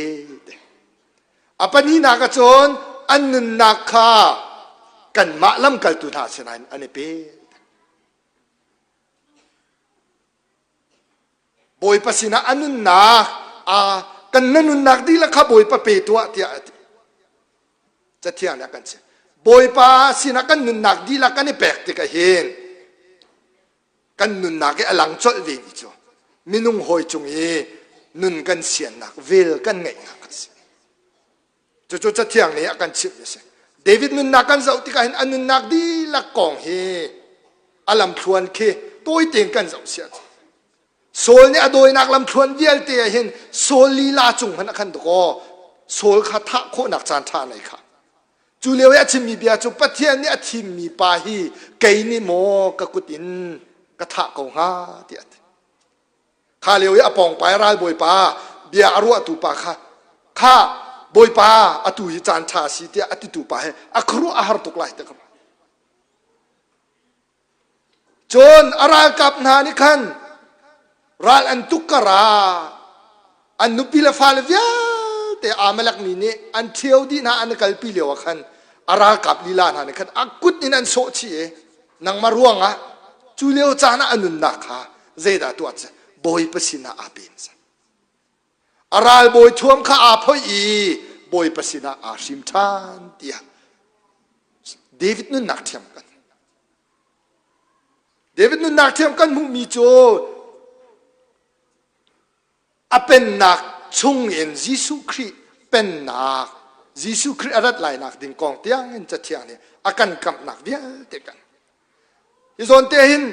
A pahnihnak ah cun an nunnak kha kanmah lamkaltu hna sinah an i pe. Bawipa sinah a nunnak a kan na nunnak dihlak kha Bawipa pe tuah tiah a ti. Cathiang nih a kan chimh. Bawipa sinah kan nunnak dihlak kan i pek tikah hin kan nunnak i a lang colh ve mi cu minung hawi cung i nun kan siannak vel kan ngeihnak a si. Cucu Cathiang nih a kan chimh a si. David nunnak kan zoh tikah hin a nunnak dihlak kong hi a lamthluan khi tawi tein kan zoh siah Saul nih a dawinak lamthluan vialte ah hin Saul lila cung hmanh a khan dakaw Saul kha thah khawhnak caan ṭha nei kha cu lio i a chimmi bia cu Pathian nih a thimmi pa hi kei nih maw ka kut in ka thah ko hnga tiah a ti Kha lio i a pawngpai ralbawipa bia a ruahtu pa kha kha bawipa atu hi caan ṭha a si tiah a titu pa he a khuaruah a har tuk lai ti ka ruah. Cun a ralkap hna nih khan ral an tuk kar ah an nupi le fale vialte Amalek mi nih an ṭhio dih hna an i kalpi lio ah khan a ralkap lila hna nih khan a kut in an sawh chih i nangmah ruangah cu lio caan ah a nunnak kha zeidah tuah cu Bawipa sinah aa pe hmasa. A ralbawi thuam kha aa phoih i Bawipa sinah aa hrim ṭhan tiah David nunnak ṭhiam kan David nunnak ṭhiam kan hmuhmi cu A pennak chungin Jesuh Khrih pennak, Jesuh Khrih a rat lainak ding kong tiangin Cathiang nih a kan kamhnak vialte kan. Hi zawn te hin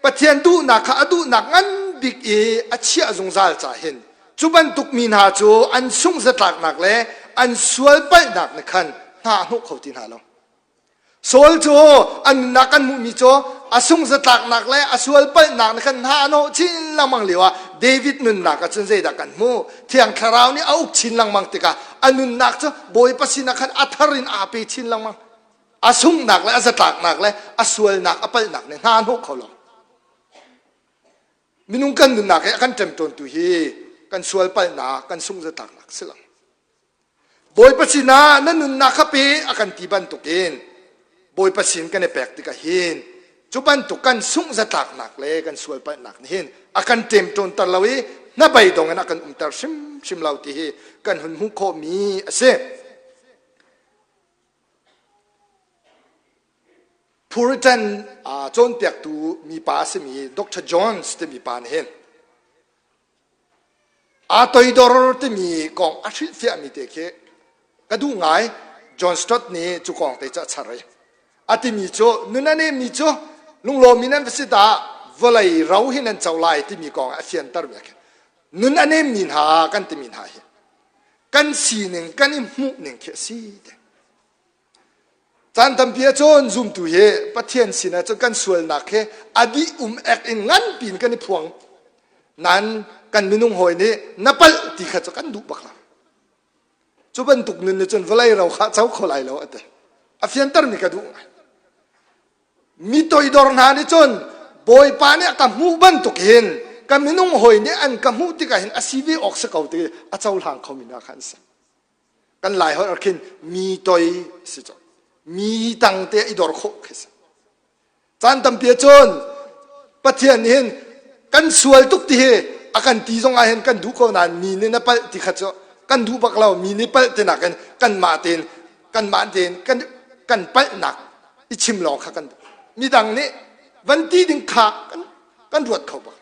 Pathian duhnak kha a duhnak ngan bik i a chiah zungzal ca hin cu bantuk mi hna cu an sungh zatlaknak le an sual palhnak nih khan hna a hnawh kho ti hna lo. Saul cu a nunnak kan hmuhmi cu a sungzatlaknak le a sual palhnak nih khan hna a hnawh chin lengmang lio ah David nunnak ah cun zeidah kan hmuh? Thiang Thlarau nih a uk chin lengmang tikah a nunnak cu Bawipa sinah khan a thar in aa pe chin lengmang. A sunghnak le a zatlaknak le a sualnak a palhnak nih hna a hnawh kho lo. Minung kan nunnak hi a kan ṭemṭawntu hi kan sual palhnak, kan sungzatlaknak si lo. Bawipa sinah na nunnak kha pe a kan ti bantukin Bawipa sin kan i pek tikah hin cu bantuk kan sungh zatlaknak le kan sual palhnak nih hin a kan ṭemṭawnter lo i hnabeidong in a kan umter hrimhrim lo ti hi kan hun hmuh khawhmi a si. Puritan cawnpiaktu mipa a simi Dr. Jones timi pa nih hin Aa toidor timi kong a hrilhfiahmi te khi ka duh ngai. John Stott nih cu kong te cu a char i a timi cu nun a nemmi cu lunglawmmi nan va si dah vawlei ro hi nan co lai timi kong a fiantermi a khi. Nun a nemmi hna kan timi hna hi kan sining kan i hmuh ning khi a si te. Caan tampi ahcun zumtu hi Pathian sinah cun kan sualnak hi a dih um ek in nganpi in kan i phuang. Nain kan minung hawi nih na palh ti kha cu kan duh bak lo. Cu bantuk nun nih cun vawlei ro kha co kho lai lo a ti. A fiantermi ka duh ngai. Mi toidor hna nih cun Bawipa nih a ka hmuh bantuk hin ka minung hawi nih an ka hmuh tikah hin a si ve awk si ko ti a cohlang khomi hna kha an si. Kan lai holh ah khin mi toi si cawk. Mi tang te i dor khawh khi si. Caan tampi ahcun Pathian nih hin kan sual tuk ti hi a kan ti zong ah hin kan duh ko nain mi nih na palh ti kha cu kan duh bak lo mi nih palh ti nakin kanmah tein kanmah tein kan kan palhnak i chim lawng kha kan duh. Midang nih van ti ding kha kan kan ruat kho bak.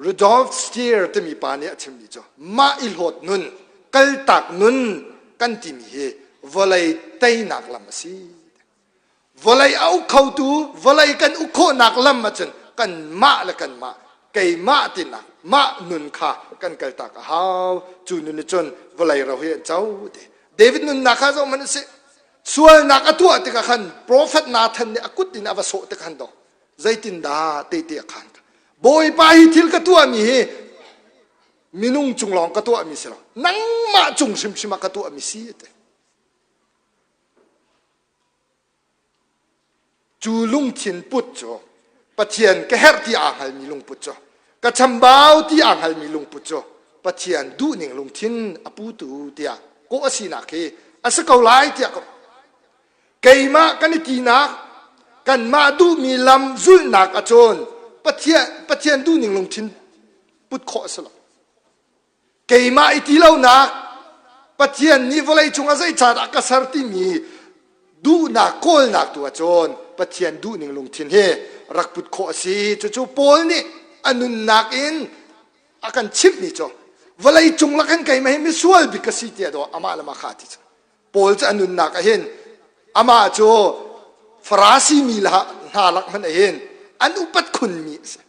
Rudolf Steer timi pa nih a chimmi cu mah i hlawt nun, kaltak nun kan timi hi vawlei teinak lam a si. Vawlei a uk khotu, vawlei kan uk khawhnak lam ahcun kanmah le kanmah, keimah tinak, mah nun kha kan kaltak a hau. Cu nun nih cun vawlei ro hi an co ti. David nunnak kha zoh hmanh usih. Sualnak a tuah tikah khan profet Nathan nih a kut in a va sawh tikah khan dawh zeitindah tehte a khaan Bawipa hi thil ka tuahmi hi minung cung lawng ka tuahmi si lo nangmah cung hrimhrim ah ka tuahmi si te cu lungthin put cu Pathian ka herh ti aa hngalmi lungput cu ka chambau ti aa hngalmi lungput cu Pathian duhning lungthin a putu tiah kawh a sinak hi a si ko lai tiah ka Keimah kan i tinak, kanmah duhmi lam zulhnak ahcun Pathian, Pathian duhning lungthin put khawh a si lo. Keimah i ti lonak, Pathian nih vawlei cungah zeicahdah ka ser timi duhnak kawlnak tu ahcun Pathian duhning lungthin hi rak put khawh a si. Cucu Paul nih a nunnak in a kan chimhmi cu vawlei cung lakin keimah hi misual bik ka si tiah dawh amah le mah kha a ti cang. Paul cu a nunnak ah hin amah cu Farasi mi hna lak hmanh ah hin an upat khunmi a si.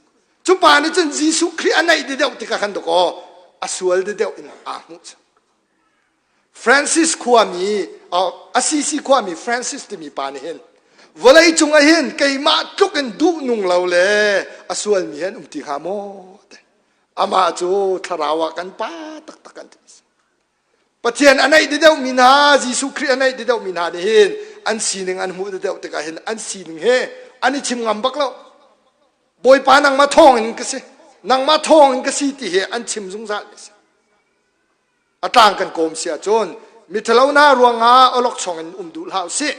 Cu pa nih cun Jesuh Khrih a naih deuh tikah khan dakaw a sual deuh in aa hmuh. Francis khuami Assisi khuami Francis timi pa nih hin vawlei cung ah hin keimah tluk in duh nung lo le a sualmi an um ti hnga maw? Amah cu thlarau ah kan pa taktak an ti. Pathian a naih deuhmi hna, Jesuh Khrih a naih deuhmi hna nih hin an sining an hmuh deuh tikah hin an sining he an i chim ngam bak lo. Bawipa nangmah thawng in ka si, nangmah thawng in ka si ti hi an chim zungzal mi si. A tlang kan kawm si ahcun mithalo hna ruangah awlokchong in um duh hlah usih.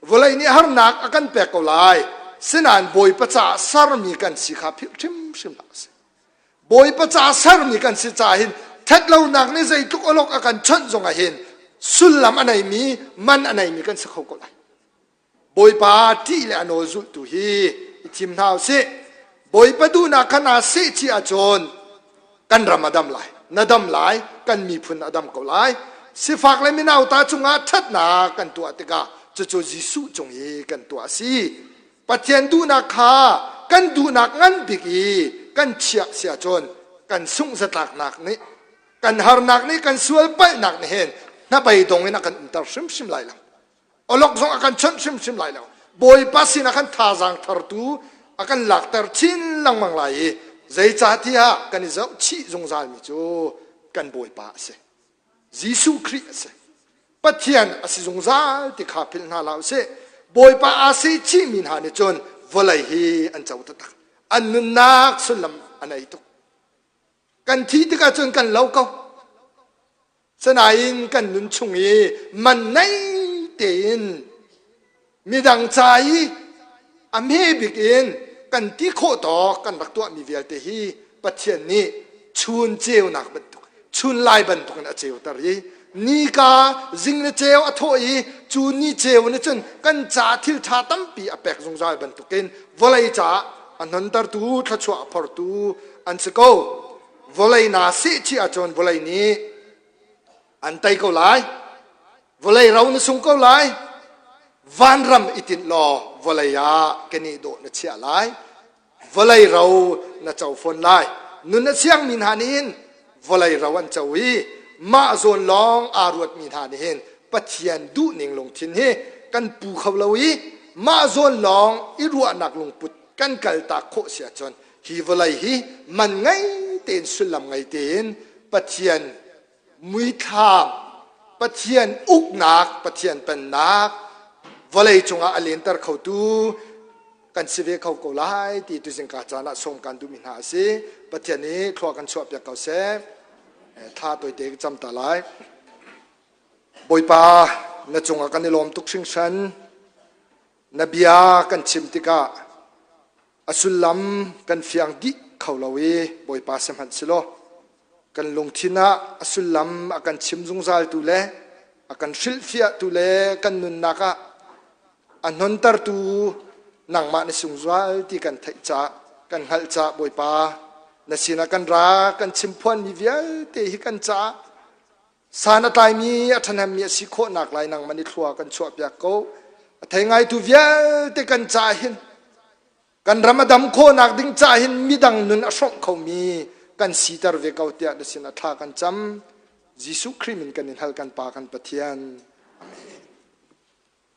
Vawlei nih harnak a kan pek ko lai. Sinain Bawipa caah sermi kan si kha philh hrimhrim hlah usih. Bawipa ca sermi kan si caah hin ṭhatlonak nih zeitluk awlok a kan chawnh zongah hin sullam a neimi man a neimi kan si kho ko lai. Bawipa ṭih le a nawl zulhtu hi i thim hna usih. Bawipa duhnak kha naa seh chih ahcun kan ram a dam lai, na dam lai, kan miphun a dam ko lai. Sifak le minauta cungah ṭhatnak kan tuah tikah cucu Jesuh cung i kan tuah a si. Pathian duhnak kha kan duhnak ngan bik i kan chiah si ahcun kan sungh zatlaknak nih kan harnak nih kan sual palhnak nih hin hnabei dong in a kan umter hrimhrim lai lo. Olok zong a kan chawnh hrimhrim lai lo. Bawipa sinah khan thazaang thartu a kan lakter chin lengmang lai i zeicahtiah kan i zohchih zungzalmi cu kan Bawipa a si. Jesuh Khrih a si. Pathian a si zungzal ti kha philh hna hlah usih. Bawipa aa sehchihmi hna nih cun vawlei hi an co taktak. An nunnak sullam a nei tuk. Kan thih tikah cun kan lo ko. Sinain kan nun chung i man nei tein midang ca i a hme bik in kan ti khawh tawk kan rak tuahmi vialte hi Pathian nih chun ceunak bantuk chun lai bantuk in a ceuter i nika zing le ceu a thawh i cu ni ceu nih cun kan ca thil ṭha tampi a pek zungzal bantukin vawlei caah a hnontertu thluachuah a phortu an si ko. Vawlei naa seh chih ahcun vawlei nih an tei ko lai. Vawlei ro na sung ko lai. Vanram i tinh law vawlei ah keneh dawh na chiah lai. Vawlei ro na co fawn lai. Nun a siangmi hna nih hin vawlei ro an co i mah zawn lawng aa ruatmi hna nih hin Pathian duhning lungthin hi kan pu kho lo i mah zawn lawng i ruahnak lungput kan kaltak khawh si ahcun hi vawlei hi man ngei tein sullam ngei tein Pathian muithlam Pathian uknak Pathian pennak vawlei cungah a lenter khotu kan si ve kho ko lai ti tuzingka caan ah sawm kan duhmi hna a si. Pathian nih thlua kan chuah piak ko seh. Thla tawite ka cam ta lai. Bawipa na cungah kan i lawm tuk hringhran. Na bia kan chim tikah a sullam kan fiang dih kho lo i Bawipa sihmanh silaw kan lungthin ah a sullam a kan chim zungzaltu le a kan hrilhfiahtu le kan nunnak ah a hnontertu nangmah na sungzual ti kan theih caah kan hngalh caah Bawipa na sinah kan ra kan chimphuanmi vialte hi kan caah San a tlaimi a ṭhahnemmi a si khawhnak lai nangmah nih thlua kan chuahpiak ko. A thei ngaitu vialte kan caah hin kan ram a dam khawhnak ding caah hin midang nun a hrawmh khomi kan siter ve ko tiah na sinah thla kan cam. Jesuh Khrih min kan in hal kan Pa kan Pathian.